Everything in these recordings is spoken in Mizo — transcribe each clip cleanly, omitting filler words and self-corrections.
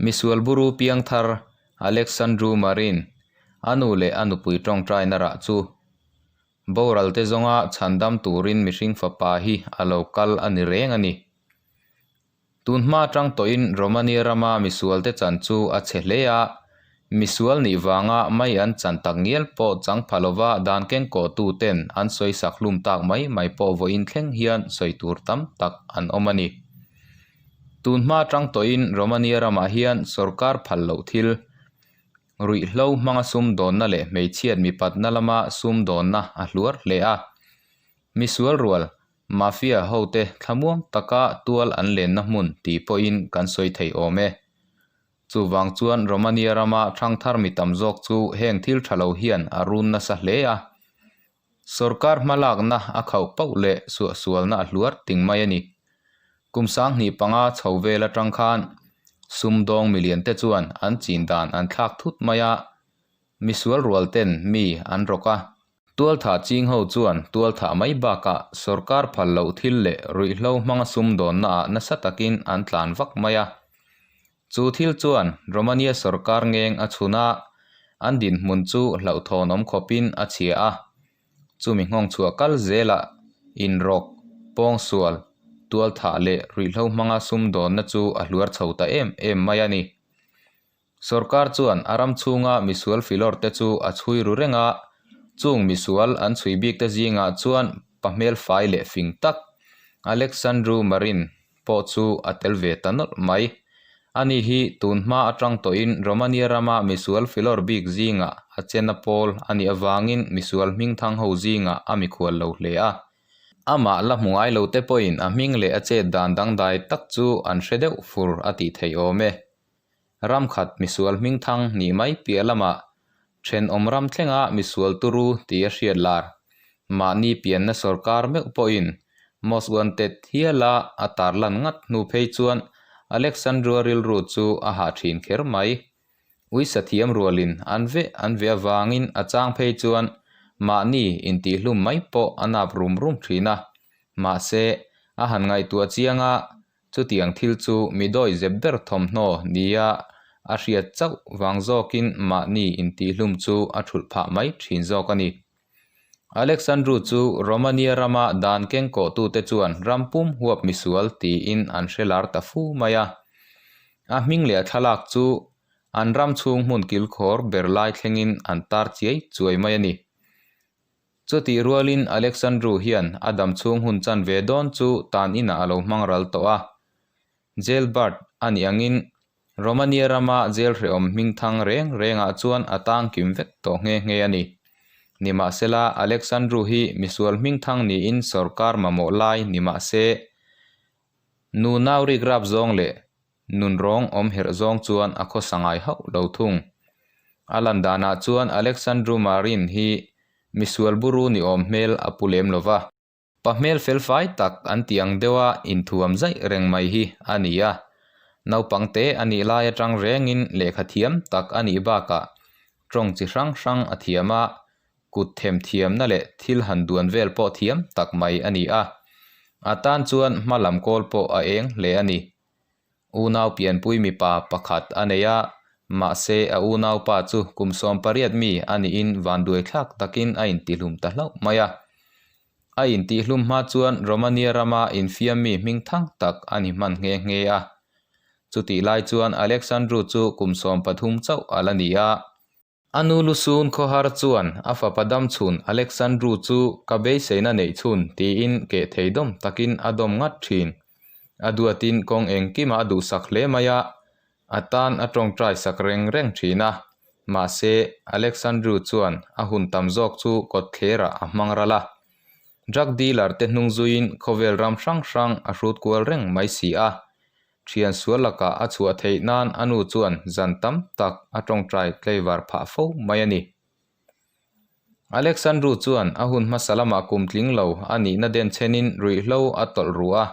Misual buru piangthar Alexandru Marin a nu leh a nupui tawngtaina rah chu boral te zawnga chhandam turin mihring fapa hi a lo kal a ni reng a ni. Tun hma atang tawhin Romania rama misualte chan chu a chhe hle a, misual nih vanga mai an chan tak ngial pawh chang pha lova dan kengkawhtu ten an sawi sak hlum tak mai mai pawh vawiin thleng hian sawi tur tam tak an awm a ni. Tun hma atang tawhin Romania ramah hian sorkar phal loh thil, ruihhlo hmanga sumdawnna leh hmeichhiat mipatna lama sumdawnna a hluar hle a, misual rual Mafia hote thlamuang taka tual an lenna hmun tih pawhin kan sawi thei awm e. Chuvang chuan Romania rama thangthar mi tam zawk chu heng thil tha lo hian a run nasa hle a. Sorkar hmalakna a khauh pauh leh suahsualna a hluar ting mai a ni. Kum 5005 chho vel atang khan sumdawng milian te chuan an chin dan an thlak thut mai a, misual rual ten mi an rawk a. Tualthah ching ho chuan tualthah mai bakah sorkar phal loh thil leh ruihhlo hmanga sumdawnna ah nasa takin an tlan vak mai a. Chu thil chuan Romania sorkar ngeng a chhun a, an dinhmun chu hlauhthawn awm khawpin a chhia a. Chumi nghawng chhuah kal zelah inrawk, pawngsual, tualthah leh ruihhlo hmanga sumdawnna chu a hluar chho ta em em mai a ni. Sorkar chuan a ram chhunga misual filawr te chu a chhui ru reng a, chung misual an chhui bik te zingah chuan pa hmelfai leh fing tak Alexandru Marin pawh chu a tel ve ta nawlh mai. Ani hi tun hma atang tawhin Romania rama misual filawr bik zingah a chena pawl a nih avangin misual hmingthang ho zingah a mikhual lo hle a. Amah la hmu ngai lo te pawhin a hming leh a chet dan dangdai tak chu an hre deuh fur a tih theih awm e. Ram khat misual hmingthang nih mai piah lamah thenawm ram thlenga misual turu tih a hriat lar. Mahni pianna sorkar meuh pawhin Most Wanted hiala a tarlan ngat hnu phei chuan Alexandrua rilru chu a hah thin kher mai. Uisa thiam rualin an veh an veh avangin a chang phei chuan mahni intihhlum mai pawh a nap rum rum thin a. Mahse, a han ngaihtuah chiang a, Chutiang thil chu mi dawi zep ber thawmhnaw nia a hriat chauh vang zawkin mahni intihhlum chu a thulh phah mai thin zawk a ni. Alexandru chu Romania rama dan kengkawhtute chuan ram pum huap misual tiin an hre lar ta fu mai a. A hming leh a thlalak chu an ram chhung hmun kilkhawr ber lai thlengin an tar chiai chuai mai a ni. Chutih rualin Alexandru hian a dam chhung hun chan ve dawn chu tan inah a lo hmang ral tawh a. Jail bird a nih angin Romania rama jail hrehawm hmingthang reng rengah chuan a tang kim vek tawh nghe nghe a ni. Nimahsela, Alexandru hi misual hmingthang niin sawrkar mamawh lai ni mahse, nu nau rikrap zawng leh Nunrawng awm herh zawng chuan a khawsa ngai hauh lo thung. A lan danah chuan Alexandru Marin hi misual buru ni awm hmel a pu lem lo va. Pa hmel felfai tak an tih ang deuha inthuam zaih reng mai hi a ni a. Naupang te a nih lai atang rengin lehkha thiam tak a nih bakah tawng chi hrang hrang a thiam a, kut themthiamna leh thil han duan vel pawh thiam tak mai a ni a. A tan chuan hma lam kawl pawh a eng hle a ni. Unau pianpui mipa pakhat a nei a, mahse a unaupa chu kum 18 mi a niin vanduaithlak takin a intihlum ta hlauh mai a. A intihlum hma chuan Romania rama infiam mi hmingthang tak a ni hman nghe nghe a. Chutih lai chuan Alexandru chu kum 13 chauh a la ni a. A nu Lusun khawhar chuan a fapa damchhun Alexandru chu ka beiseina neih chhun tiin keh thei dawm takin a dawm ngat thin. A duatin kawng engkimah a duhsak hle mai a, a tan a tawngtai sak reng reng thin a. Mahse, Alexandru chuan a hun tam zawk chu kawtthlerah a hmang ral a. Drug dealer te hnung zuiin khawvel ram hrang hrang a hrut kual reng mai si a. Thian sual lakah a chhuah theih nan a nu chuan zan tam tak a tawngtai tlaivar phah fo mai a ni. Alexandru chuan a hun hmasa lamah kum tling lo a nihna den chenin ruihhlo a tawlh ru a.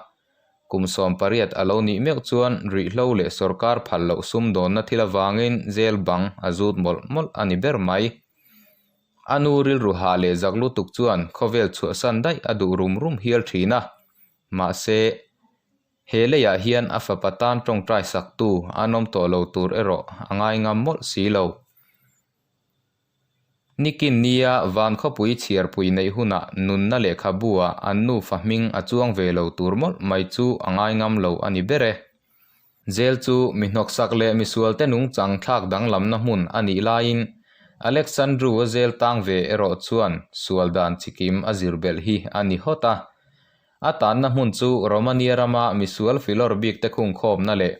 Kum 18 a lo nih meuh chuan ruihhlo leh sawrkar phal loh sumdawnna thil avangin jail bang a zut mawlh mawlh a ni ber mai. A nu rilru hah leh zak lutuk chuan khawvel chhuahsan daih a duh rum rum hial thin a. Mahse. He leiah hian a fapa tan tawngtai saktu an awm tawh lo tur erawh a ngai ngam mawlh si lo. Nikin nia van khawpui chhiarpui neih hunah nunna lehkhabu-ah an nufa hming a chuang ve lo tur mawlh mai chu a ngai ngam lo a ni ber e. Jail chu mi hnawksak leh misualte nungchang thlak danglamna hmun a nih laiin Alexandru-a jail tang ve erawh chuan sual dan chikim a zir belh hi a ni hawt a. A tanna hmun chu Romania rama misual filawr bikte khungkhawmna leh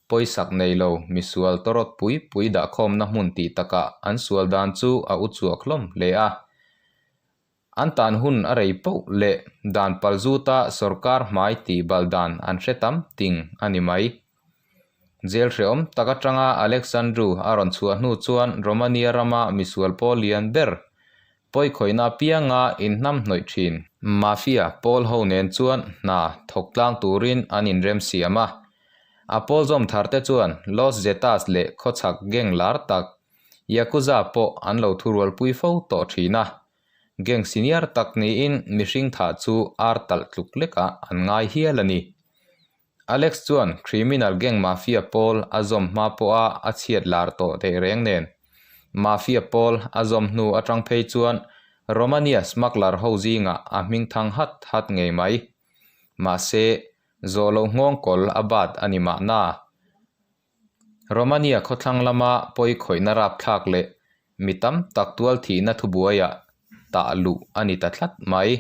pawisak nei lo misual tawrawt pui pui dahkhawmna hmun tih takah an sual dan chu a u chhuak hlawm hle a. An tan hun a rei poh leh dan pal zuta sorkar hmai tih bal dan an hre tam ting a ni mai. Jail hrehawm tak atanga Alexandru a rawn chhuah hnu chuan Romania rama misual pawl lian ber pawikhawihna apianga inhnamhnawih thin. Mafia pawl ho nen chuan hna thawk tlang turin an inremsiam a. A pawl zawm thar te chuan Los Zetas leh khawchhak gang lar tak Yakuza pawh an lo thurualpui fo tawh thin a, gang senior tak niin mihring thah chu ar talh tluk lekah an ngai hial a ni. Alex chuan criminal gang mafia pawl a zawm hma pawha a chhiat lar tawh theih reng nen, mafia pawl a zawm hnu atang phei chuan Romania smuggler ho zingah a hming thang hat hat ngei mai. Mahse, zawh loh nghawng kawl a bat a ni mahna. Romania khawthlang lama pawi khawihna rapthlak leh mi tam tak tual thihna thubuaiah tah luh a ni ta tlat mai.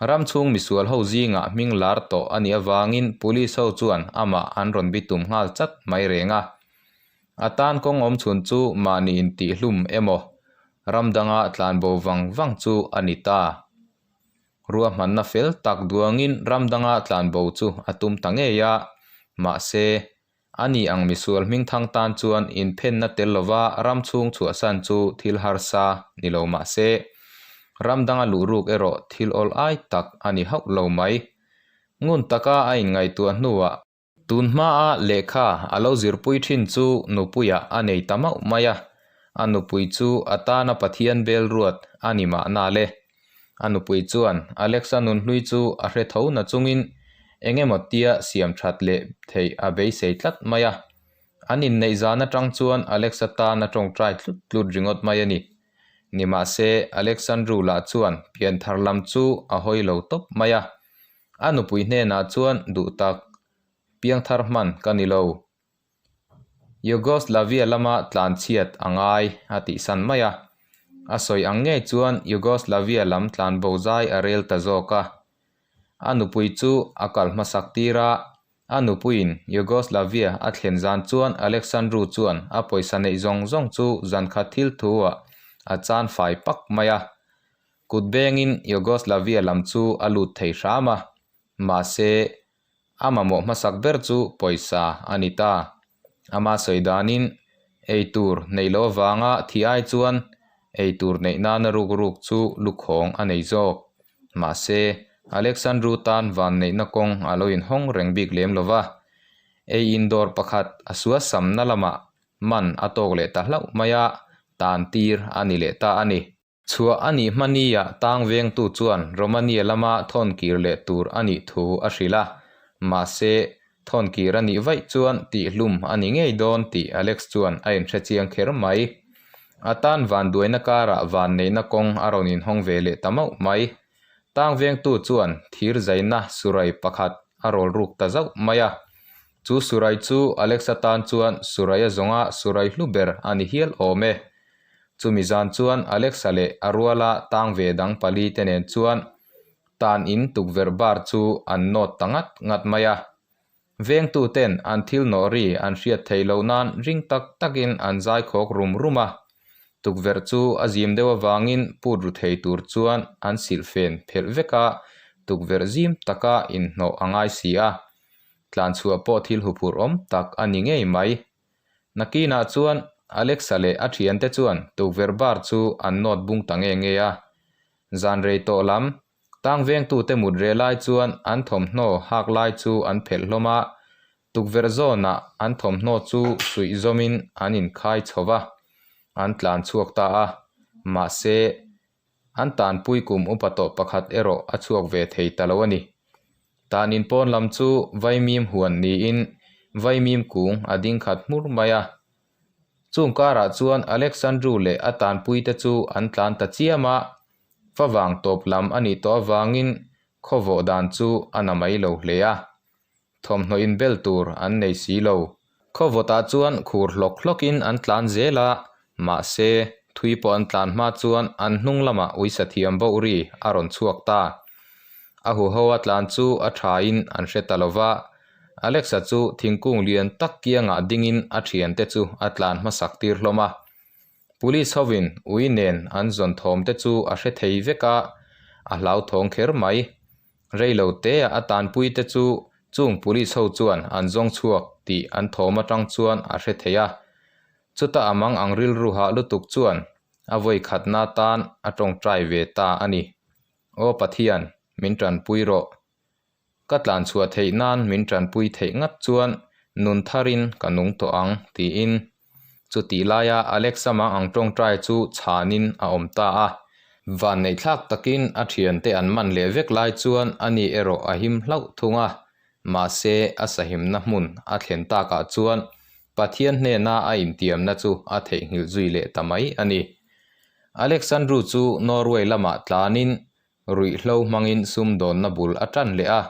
Ram chhung misual ho zingah hming lar tawh a nih avangin police ho chuan amah an rawn bitum nghal chat mai reng a. A tan kawng awm chhun chu mahni intihhlum emaw ram danga tlanbo vang vang chu a ni ta. Ruahmanna fel tak duangin ram danga tlanbo chu a tum ta ngei a, mahse, a ni ang misual hmingthang tan chuan inphenna tel lova ram chhung chhuahsan chu thil harsa ni lo mahse, ram danga luh ruk erawh thil awl ai tak a ni hauh lo mai. Ngun taka a inngaihtuah hnuah, Tun hmaa lehkha a lo zirpui thin chu nupuiah a nei ta mauh mai a, a nupui chu a tana Pathian bel ruat a ni mahna le. A nupui chuan Alexa nunhlui chu a hre tho na chungin eng emaw tia siam that leh theih a beisei tlat mai a. An inneih zan atang chuan Alexa tan a tawngtai tlut tlut ringawt mai a ni. Nimahse, Alexandru lah chuan pianthar lam chu a hawi lo tawp mai a. A nupui hnenah chuan duh tak piangthar hman ka ni lo. Yugoslavia lama tlanchhiat a ngai a tihsan mai a. A sawi ang ngei chuan Yugoslavia lam tlanbo zai a rel ta zawk a. A nupui chu a kal hmasak tir a, a nupuiin Yugoslavia a thlen zan chuan Alexandru chuan a pawisa neih zawng zawng chu zankhat thil thu-ah a chan fai pak mai a. Kut bengin Yugoslavia lam chu a lut thei hram a, mahse, a mamawh hmasak ber chu pawisa a ni ta. Ama sawi danin, ei tur neih loh avanga thi ai chuan ei tur neih nana ruk ruk chu lukhawng a nei zawk. Mahse, Alexandru tan vanneihna kawng a lo inhawng reng bik lem lo va, ei indawr pakhat a suasamna lamah man a tawk leh ta hlauh mai a, tan tir a ni leh ta a ni. Chhuah a nih hmaniah tang vengtu chuan Romania lama thawn kir leh tur a nih thu a hrilh a, mahse, thawn kir a nih vaih chuan tihhlum a ni ngei dawn tih Alex chuan a inhre chiang kher mai. A tan vanduaina karah vanneihna kawng a rawn inhawng ve leh ta mauh mai. Tang vengtu chuan thir zaina surai pakhat a rawl ruk ta zauh mai a. Chu surai chu Alex-a tan chuan surai a zawnga surai hlu ber a ni hial awm e. Chumi zan chuan Alexa leh a ruala tang ve dang pali te nen chuan tan in tukverh bar chu an nawt ta ngat ngat mai a. Vengtu ten an thil nawh ri an hriat theih loh nan ring tak takin an zai khawk rum rum a. Tukverh chu a zim deuh avangin put ru thei tur chuan an silhfen phelh vek a, tukverh zim taka inhnawh a ngai si a. Tlanchhuah pawh thil huphurh awm tak a ni ngei mai. Nakinah chuan Alexa leh a thiante chuan tukverh bar chu an nawt bung ta nge nge a. Zan rei tawh lam, tang vengtute mut reh lai chuan an thawmhnaw hak lai chu an phelh hlawm a, tukverh zawnah an thawmhnaw chu suih zawmin an inkhai chho va, an tlan chhuak ta a. Mahse, an tanpui kum upa tawh pakhat erawh a chhuak ve thei ta lo a ni. Tanin pawn lam chu vaimim huan niin vaimim kung a ding khat hmur mai a. Chung karah chuan Alexandru leh a tanpuite chu an tlan ta chiam a, favang tawp lam a nih tawh avangin khawvawh dan chu a na mai lo hle a. Thawmhnaw inbel tur an nei si lo. Khawvawtah chuan khur hlawk hlawkin an tlan zel a, mahse, thui pawh an tlan hma chuan an hnung lamah uisa thiam boh ri a rawn chhuak ta. A huho a tlan chu a thain an hre ta lo va, Alexa chu thingkung lian tak kiangah dingin a thiante chu a tlan hmasak tir hlawm a. Police hovin ui nen an zawn thawm te chu a hre thei vek a, a hlauthawng kher mai. Rei lo te a tanpui te chu chung police ho chuan an zawng chhuak tih an thawm atang chuan a hre thei a. Chuta a mang ang rilru hah lutuk chuan a vawi khatna tan a tawngtai ve ta a ni. Aw Pathian, min tanpui rawh. Ka tlan chhuah theih nan min tanpui theih ngat chuan nun tharin ka nung tawh ang, tiin. Chutih laia Alexa mang ang tawngtai chu chhanin a awm ta a. Vanneihthlak takin a thiante an man leh vek lai chuan ani erawh a him hlauh thung a. Mahse, a sahimna hmun a thlen takah chuan Pathian hnena a intiamna chu a theihnghilh zui leh ta mai a ni. Alexandru chu Norway lamah tlanin ruihhlo hmangin sumdawnna bul a tan leh a.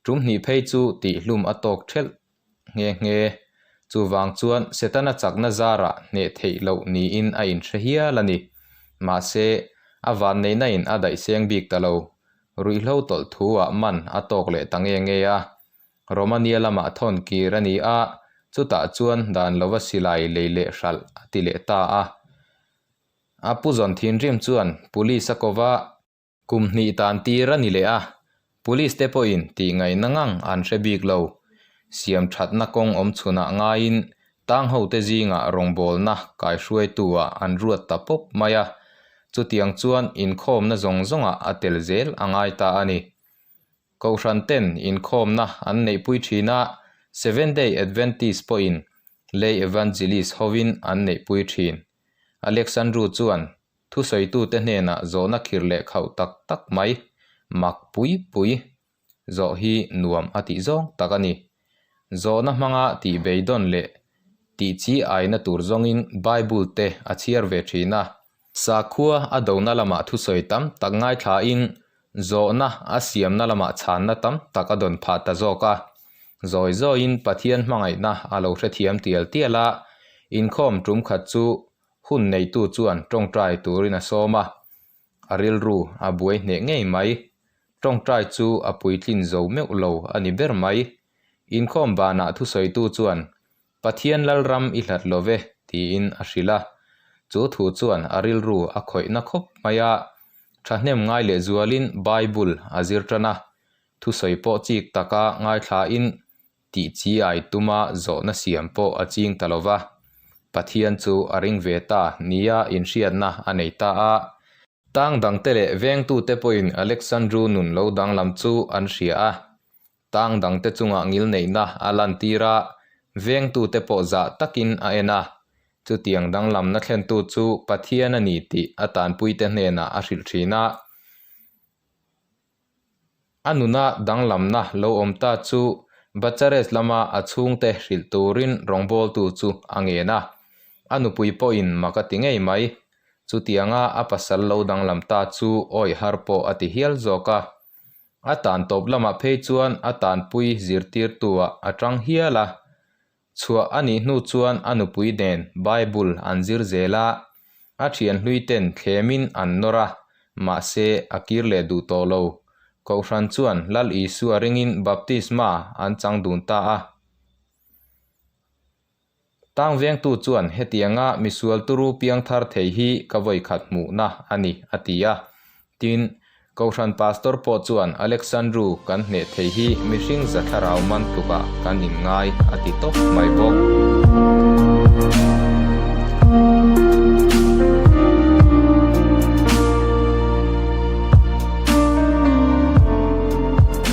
Tum hnih phei chu tihhlum a tawk thelh nghe nghe. Chuvang chuan Setana chakna zarah hneh theih loh niin a inhre hial a ni. Mahse, a vanneihna in a daih seng bik ta lo. Ruihhlo tawlh thu ah man a tawk leh ta nge nge a. Romania lamah thawn kir a ni a, chutah chuan dan lova silai lei leh hralh a ti leh ta a. A pu zawn thinrim chuan police a ko va. Kum hnih tan tir a ni leh a, Police te pawhin tih ngaihna ngang an hre bik lo. Siam thatna kawng awm chhunah ngaiin tang hote zingah rawngbawlna kaihruaitu ah an ruat ta pawp mai a, chutiang chuan inkhawmna zawng zawngah a tel zel a ngai ta a ni. Kohhran ten inkhawmna an neihpui thin a, Seventh Day Adventist pawhin Lay Evangelist hovin an neihpui thin. Alexandru chuan Thusawitute hnenah zawhna khir leh khauh tak tak mai, mak pui pui zawh hi nuam a tih zawng tak a ni. Zawhna hmanga tih beidawn leh tih chi aina tur zawngin Bible te a chhiar ve thin a. Sakhua a dona lamah thusawi tam tak ngaithlain zawhna a siamna lamah chhanna tam tak a dawn phah ta zawk a. Zawi zawiin Pathian hmangaihna a lo hrethiam tial tial a, inkhawm tum khat chu Hun neitu chuan tawngtai turin a sawm a, a rilru a buai hneh ngei mai. Tawngtai chu a puitlin zo meuh lo a ni ber mai. Inkhawm banah thusawitu chuan, Pathian Lalram i hlat lo ve, tiin a hrilh a. Chu thu chuan a rilru a khawihna khawp mai a. Thahnem ngai lehzualin Bible a zir tan a. Thusawi pawh chik taka ngaithlain Tih chi ai tuma zawhna siam pawh a ching ta lo va, Pathian chu a ring ve ta nia inhriatna a nei ta a. Tang dangte leh vengtute pawhin Alexandru nun lo danglam chu an hria a. Tang dangte chungah ngilneihna a lantir a, vengtute pawh zah takin a en a. Chutiang danglamna thlentu chu Pathian a ni tih a tanpuite hnenah a hrilh thin a. A nuna danglamna lo awm ta chu Bucharest lama a chhungte hrilh turin rawngbawltu chu a ngen a. A nupui pawhin mak a ti ngei mai. Chutianga a pasal lo danglam ta chu awih har pawh a ti hial zawk a. A tan tawp lamah phei chuan a tanpui zirtirtu-ah a tang hial a. Chhuah a nih hnu chuan a nupui nen Bible an zir zel a, a thian hlui ten thlemin an nawr a, mahse a kir leh duh tawh lo. Kohhran chuan Lal Isua ringin baptisma an chang dun ta a. Tang vengtu chuan hetianga misual turu piangthar thei hi ka vawikhat hmuhna a ni, a ti a. Tin, Kohhran Pastor pawh chuan Alexandru kan hneh thei hi mihring za thlarau man tlukah kan inngai a ti tawp mai bawk.